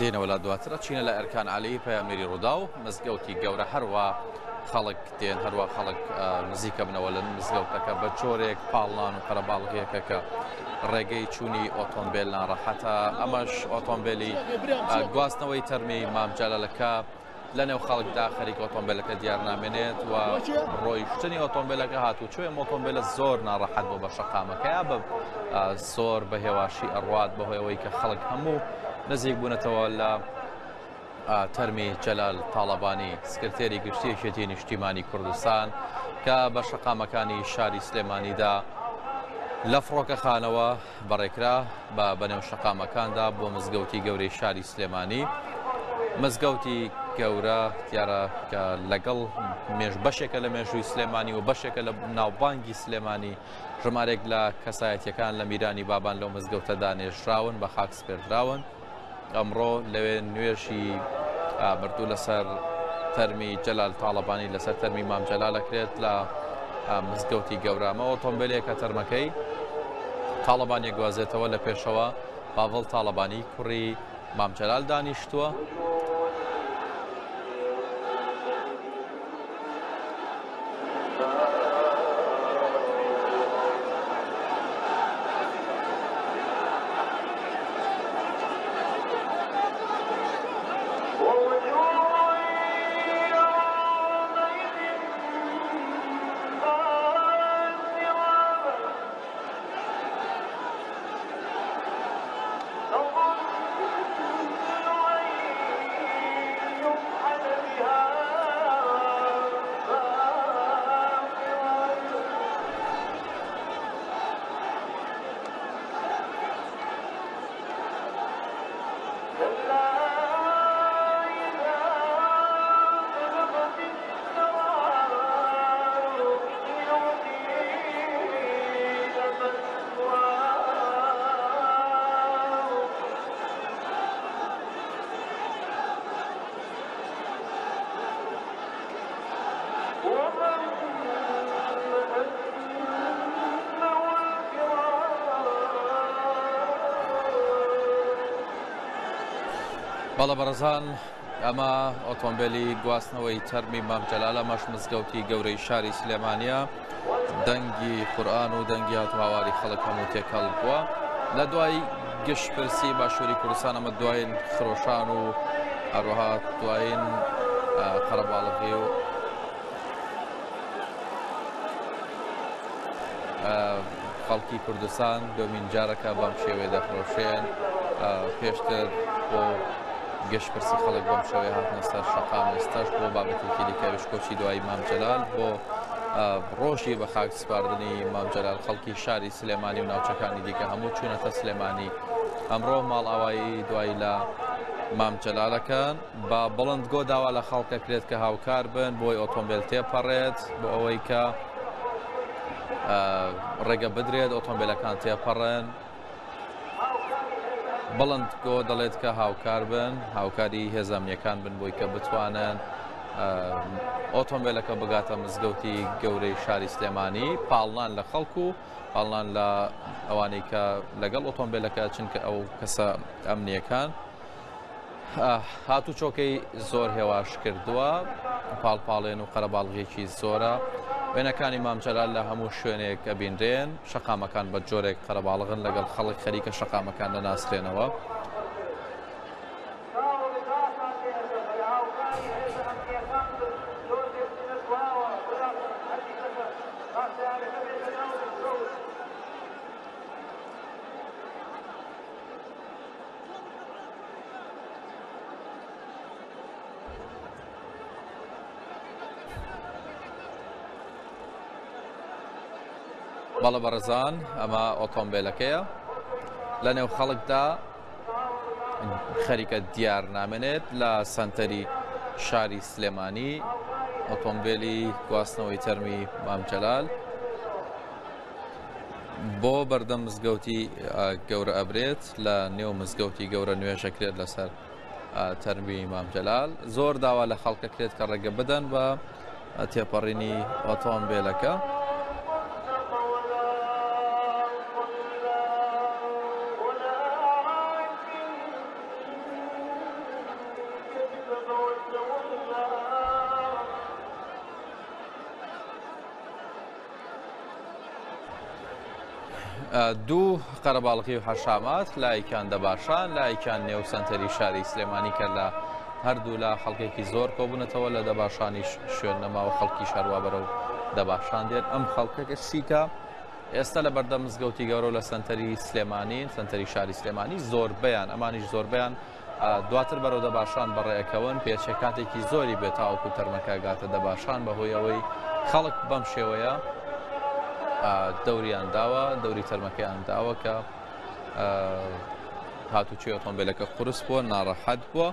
دێنەوە لە دواتر ئەچینە لە ئەرکان عەلی پەیامنێری ڕووداو مزگەوتی گەورە هەروە خەڵک دێن هەروە خەڵک نزیکە بنەوە لە مزگەوتەکە بە جۆرێک پاڵنان و قەرەباڵغیەکە کە ڕێگەی چوونی ئۆتۆمبیل ناڕەحەتە ئەمەش ئۆتۆمبیلی گواستنەوەی تەرمی مام جەلالەکە لەنێو خەڵکدا خەریکە ئۆتۆمبیلەکە دیار نامێنێت و ڕۆیشتنی ئۆتۆمبیلەکە هاتوچۆی ئەم ئۆتۆمبیلە زۆر ناڕەحەت بۆ بە شەقامەکەیا بە زۆر بە هێواشی ئەڕوات بەهۆی ئەوەی کە خەڵک هەموو نزیک بوونەتەوە لە تەرمی جەلال تاڵەبانی سکرتێری گشتی یەکێتی نیشتیمانی کوردستان کە بە شەقامەکانی شاری سلێمانیدا لە فڕۆکەخانەوە بەڕێکرا بە بەنێو شەقامەکاندا بۆ مزگەوتی گەورەی شاری سلێمانی. مزگەوتی گەورە دیارە کە لەگەڵ مێژ بەشێکە لە مێژووی سلێمانی و بەشێکە لە ناوبانگی سلێمانی ژمارێک لە کەسایەتیەکان لە میرانی بابان لەو مزگەوتەدا نێژراون بە خاک سپێردراون. ئەمڕۆ لەوێ نوێژی مردوو لەسەر تەرمی جەلال تاڵەبانی لەسەر تەرمی مام جەلال ئەکرێت لە مزگەوتی گەورامە ئۆتۆمبیلێکە تەرمەکەی تاڵەبانی گوازێتەوە لە پێشەوە پاڤڵ تاڵەبانی کوڕی مام جەلال دانیشتووە. بەڵێ بەڕێزان ئەمە ئۆتۆمبیلی گواستنەوەی تەرمی مام جەلالە مەش مزگەوتی گەورەی شاری سلێمانە دەنگی قورآن و دەنگی هات و هاواری خەڵک هەموو تێکەڵ بووە لە دوای گشتپرسی باشووری کوردستان ئەمە دوایین خرۆشان و هەروەها دوایین قەرەباڵغی و خەڵکی کوردستان دومین جارەکە بەم شێوەیە دەفرۆشێن پێشتر بۆ گشتپرسی خەڵک بەم شێوەیە هاتنە سەر شەقام ئێستاش بۆ بابەتێکی دیکەویش کۆچی دوایی مام جەلال بۆ ڕۆژی بە خاک سپاردنی مام جەلال خەڵکی شاری سلێمانی و ناوچەکانی دیکە هەموو چوونەتە سلێمانی ئەمڕۆ ماڵئاوایی دوایی لە مام جەلالەکەن بە بڵندگۆ داوا لە خەڵک دەکرێت کە هاوکار بن بۆی ئۆتۆمبیل تێپەڕێت بۆ ئەوەی کە ڕێگە بدرێت ئۆتۆمبیلەکان تێپەڕن بڵندگۆ دەڵێت کە هاوکار بن هاوکاری هێزەمنیەکان بن بۆی کە بتوانن ئۆتۆمبیلەکە بگاتە مزگەوتی گەورەی شاری سلێمانی پاڵنان لە خەڵک و پاڵنان لە ئەوانەی کە لەگەڵ ئۆتۆمبیلەکە چونکە ئەو کەسە ئەمنیەکان هاتوچۆکەی زۆر هێواش کردووە، پاڵپاڵێن و قەرەباڵغیەکی زۆرە، وێنەکانی مام جەلال لە هەموو شوێنێک ئەبینرێن، شەقامەکان بە جۆرێک قەرەباڵغن لەگەڵ خەڵک خەریکە شەقامەکان دەناسرێنەوە. بەڵە بەڕێزان ئەمە ئۆتۆمبیلەکەیە لە نێو خەڵکدا خەریکە دیار نامێنێت لە سنتەری شاری سلێمانی ئۆتۆمبیلی گواستنەوەی تەرمی مام جەلال بۆ بەردەم مزگەوتی گەورە ئەبرێت لە نێو مزگەوتی گەورە نوێژەکرێت لەسەر تەرمی مام جەلال زۆر داوا لە خەڵکەکرێت کە ڕێگە بدەن بە تێپەڕینی ئۆتۆمبیلەکە. دوو قەرەباڵغی و حەشامات لایکیان دەباشان لایکیان نێو سەنتەری شاری سلێمانی کە لە هەردوولا خەڵکێکی زۆر کۆبوونەتەوە لە دەباشانیش شوێن نەماوە خەڵکی شەروا بەرەو دەباشان دێن ئەم خەڵکەکە شیکە ئێستا لە بەردەم مزگەوتی گەورە لە سەنتەری سلێمانین سەنتەری شاری سلێمانی زۆربەیان ئەمانیش زۆربەیان دواتر بەرەو دەباشان بەڕێئەکەون، پێچێ کاتێکی زۆری بێت تاوەکو تەرمەکە گاتە دەباشان بەهۆی ئەوەی خەڵک بەم شێوەیە دەوریان داوە دەوری تەرمەکەیان داوە کە هاتوچۆی ئۆتۆمبیلەکە قورس بووە ناڕەحەت بووە.